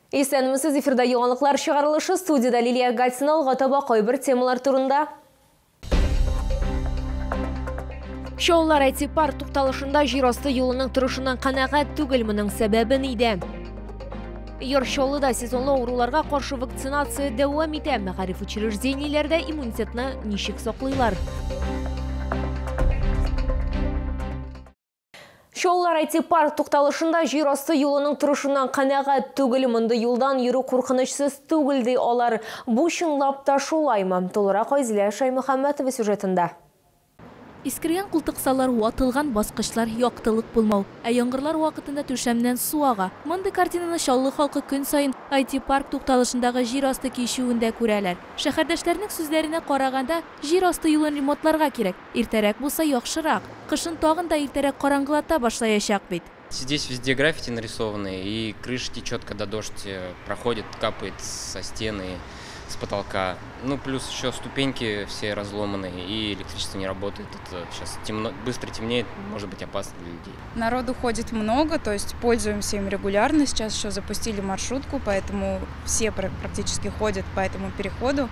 Исәнмесез, эфирда яңалыклар чыгарылышы, студияда Лилия Гатина. Алга таба кайбер темалар турында. Чаллылар IT-парк тукталышында җир асты юлының торышыннан канәгать түгел, моның сәбәбе нидә? Яр Чаллыда сезонлы авыруларга каршы вакцинация дәвам итә. Мәгариф учреждениеләрдә иммунитетны ничек саклыйлар? Чаллылар IT-парк тукталышында җир асты юлының торышыннан канәгать түгел, мондый юлдан йөрү куркынычсыз түгел, ди алар. Бу чынлап та шулаймы? Тулырак Айзилә Шаймөхәммәтова сюжетында. Искергән култыксалар, ватылган баскычлар, яктылык булмау. Ә яңгырлар вакытында түшәмнән су ага. Мондый картинаны Чаллы халкы көн саен IT-парк тукталышындагы җир асты кичүендә күрәләр. Шәһәрдәшләрнең сүзләренә караганда, җир асты юлын ремонтларга кирәк. Иртәрәк булса яхшырак. Кышын тагын да иртәрәк караңгылата башлаячак бит. Здесь везде граффити нарисованы, и крыша течет, когда дождь проходит, капает со стены, с потолка. Ну, плюс еще ступеньки все разломаны, и электричество не работает. Это сейчас темно, быстро темнеет, может быть опасно для людей. Народу ходит много, то есть пользуемся им регулярно. Сейчас еще запустили маршрутку, поэтому все практически ходят по этому переходу.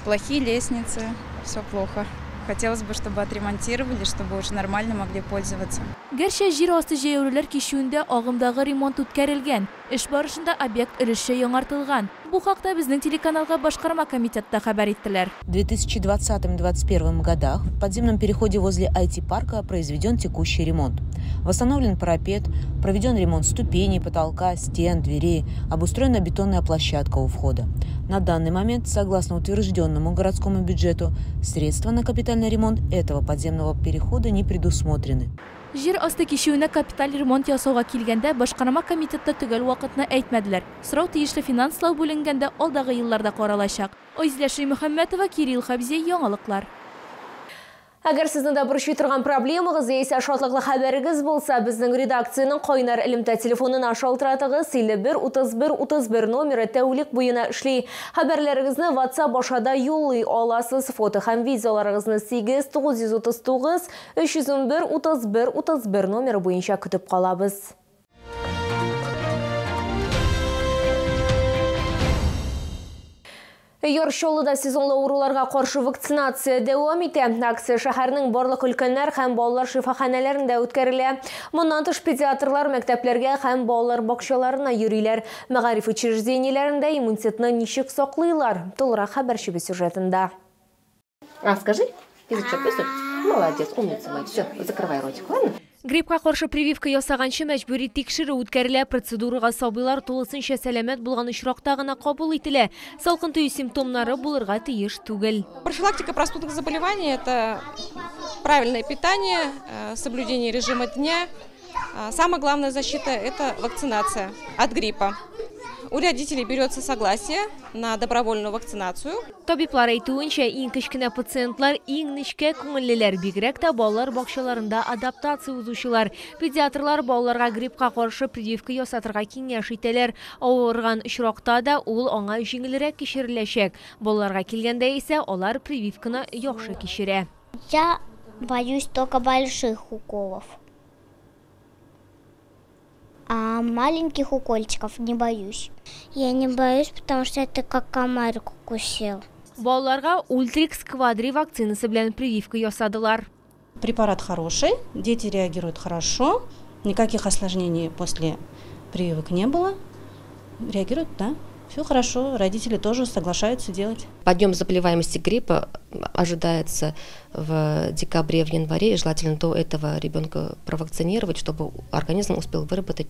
Плохие лестницы, все плохо. Хотелось бы, чтобы отремонтировали, чтобы уже нормально могли пользоваться. Гәрчә җир асты җәяүлеләр кичүендә агымдагы ремонт үткәрелгән. Эш барышында объект өлешчә яңартылган. Бу хакта безнең телеканалга башкарма комитетта хәбәр иттеләр. В 2020-2021 годах в подземном переходе возле IT-парка произведен текущий ремонт. Восстановлен парапет, проведен ремонт ступеней, потолка, стен, дверей, обустроена бетонная площадка у входа. На данный момент, согласно утвержденному городскому бюджету, средства на капитальный ремонт этого подземного перехода не предусмотрены. Җир асты кичүенә капиталь ремонт ясауга килгәндә башкарма комитетта төгәл вакытны әйтмәделәр. Сорау тиешле финанслау бүленгәндә алдагы елларда каралачак. Айзилә Шәймөхәммәтова, Кирилл Хабзей, яңалыклар. Әгәр сезне дә борчый торган проблемагыз яисә шатлыклы хәбәрегез булса, безнең редакциянең кайнар элемтә телефонына шалтыратыгыз. 51 31 31 номеры тәүлек буена эшли. Хәбәрләрегезне WhatsApp аша да юллый аласыз. Фото һәм видеоларыгызны 8 939 311 31 31 номеры буенча көтеп калабыз. Яр Чаллыда сезонлы авыруларга каршы вакцинация дәвам итә. Акция шәһәрнең барлык өлкәннәр һәм балалар шифаханәләрендә үткәрелә. Моннан тыш педиатрлар мәктәпләргә һәм балалар бакчаларына йөриләр. Мәгариф учреждениеләрендә иммунитетны ничек саклыйлар? Тулырак хәбәрчебез сюжетында. А, скажи, язычок высунь. Молодец, умница моя. Все, закрывай ротик, ладно? Гриппка каршы прививка ясаганчы мәҗбүри тикшерү үткәрелә. Процедурага сабыйлар тулысынча сәламәт булган очракта гына кабул ителә. Салкын тию симптомнары булырга тиеш түгел. Профилактика простудных заболеваний – это правильное питание, соблюдение режима дня. Самая главная защита – это вакцинация от гриппа. У родителей берется согласие на добровольную вакцинацию. Табиблар әйтүенчә, иң кечкенә пациентлар иң нечкә күңеллеләр, бигрәк тә балалар бакчаларында адаптация узучылар. Педиатрлар балаларга гриппка каршы прививка ясатырга киңәш итәләр. Авырган очракта да ул аңа җиңелрәк кичереләчәк. Балаларга килгәндә исә алар прививканы яхшы кичерә. Я боюсь только больших уколов. А маленьких укольчиков не боюсь. Я не боюсь, потому что это как комарик укусил. Балаларга Ультрикс Квадри вакцинасы белән прививка ясадылар. Препарат хороший, дети реагируют хорошо, никаких осложнений после прививок не было. Реагируют, да, все хорошо, родители тоже соглашаются делать. Подъем заболеваемости гриппа ожидается в декабре, в январе, и желательно до этого ребенка провакцинировать, чтобы организм успел выработать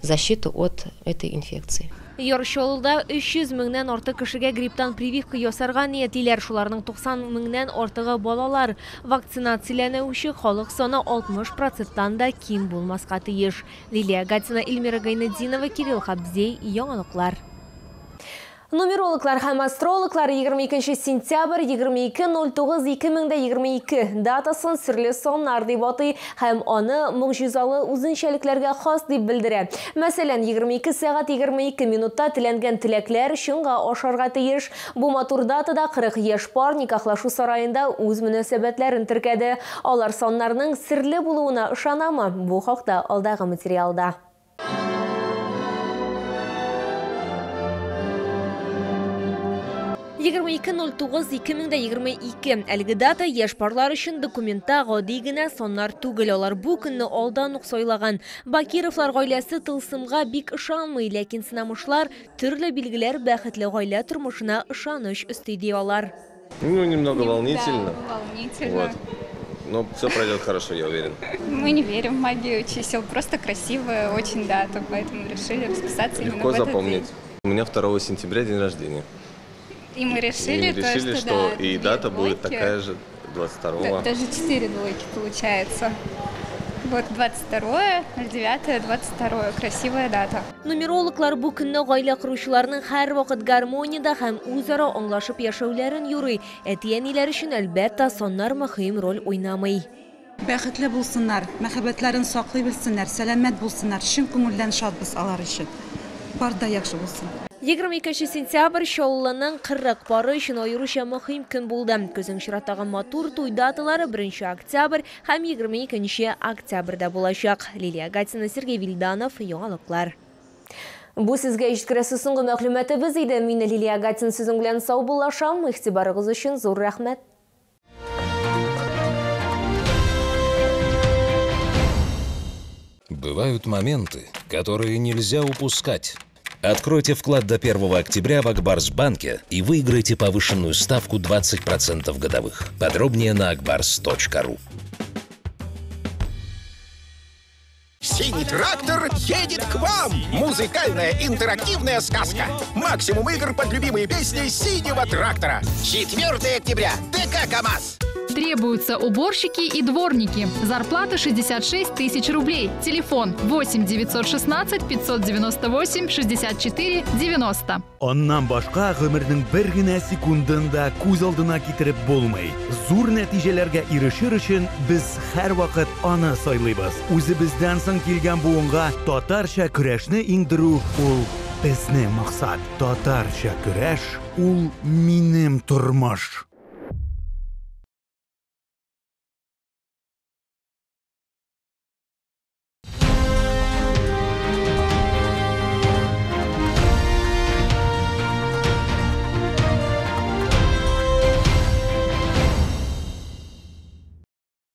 защиту от этой инфекции. Яр Чаллыда 300 меңнән артык кешегә грипптан прививка ясарга ниятлиләр. Шуларның 90 меңнән артыгы балалар. Вакцинацияләнүче халык саны 60 проценттан да ким булмаска тиеш. Лилия Гатина, Эльмира Гайнетдинова, Кирилл Хабзей, яңалыклар. Нумерологлар һәм астрологлар 22 сентябрь 22.09.2022 датасын серле саннар дип атый һәм аны могҗизалы үзенчәлекләргә хас дип белдерә. Мәсәлән, 22 сәгать 22 минутта теләнгән теләкләр чынга ашарга тиеш. Бу матур датада 40 яшь пар никахлашу сараенда үз мөнәсәбәтләрен теркәде. Алар саннарның серле булуына ышанамы? Бу хакта алдагы материалда. 22.09.2022. Әлеге дата яшь парлар өчен документта гади генә саннар түгел. Алар бу көнне алдан ук сайлаган. Бакировлар гаиләсе тылсымга бик ышанмый, ләкин сынамышлар, төрле билгеләр бәхетле гаилә тормышына ышаныч өсти, ди алар. Ну, немного волнительно. Да, волнительно. Вот. Но все пройдет хорошо, я уверен. Мы не верим в магию чисел, просто красивая очень дата, поэтому решили расписаться именно Легко в этот запомнить. день. У меня 2 сентября день рождения. И мы решили, И решили, то, что да, и две дата будет двойки. такая же, 22-го. Да, даже 4 двойки получается. Вот 22, 09, 22. Красивая дата. Нумерологлар бу көнне гаилә коручыларның һәрвакыт гармониядә һәм үзара аңлашып яшәүләрен юрый. Әти-әниләр өчен, әлбәттә, саннар мөһим роль уйнамый. Бәхетле булсыннар, мәхәббәтләрен саклый белсеннәр, сәламәт булсыннар, чын күңелдән шатбыз алар өчен. Бар да яхшы булсын. 22 сентябрь Чаллының 40 пары өчен аеруча мөһим көн булды. Көзнең чираттагы матур туй даталары 1 октябрь һәм 22 октябрьдә булачак. Лилия Гатина, Сергей Вильданов, Яңалыклар. Бу сезгә җиткерәсе соңгы мәгълүматыбыз иде. Мин Лилия Гатина сезнең белән саубуллашам. Игътибарыгыз өчен зур рәхмәт. Бывают моменты, которые нельзя упускать. Откройте вклад до 1 октября в Акбарс-банке и выиграйте повышенную ставку 20% годовых. Подробнее на akbars.ru. Синий трактор едет к вам! Музыкальная интерактивная сказка. Максимум игр под любимые песни синего трактора. 4 октября. ДК КамАЗ. Требуются уборщики и дворники. Зарплата 66 тысяч рублей. Телефон 8 916 598 64 90. Аннан башка гомернең бер генә секундын да күз алдына китереп булмый. Зур нәтиҗәләргә ирешер өчен без һәрвакыт аны сайлыйбыз. Үзебездән соң килгән буынга татарча көрәшне иңдерү ул безнең максат. Татарча көрәш ул минем тормыш.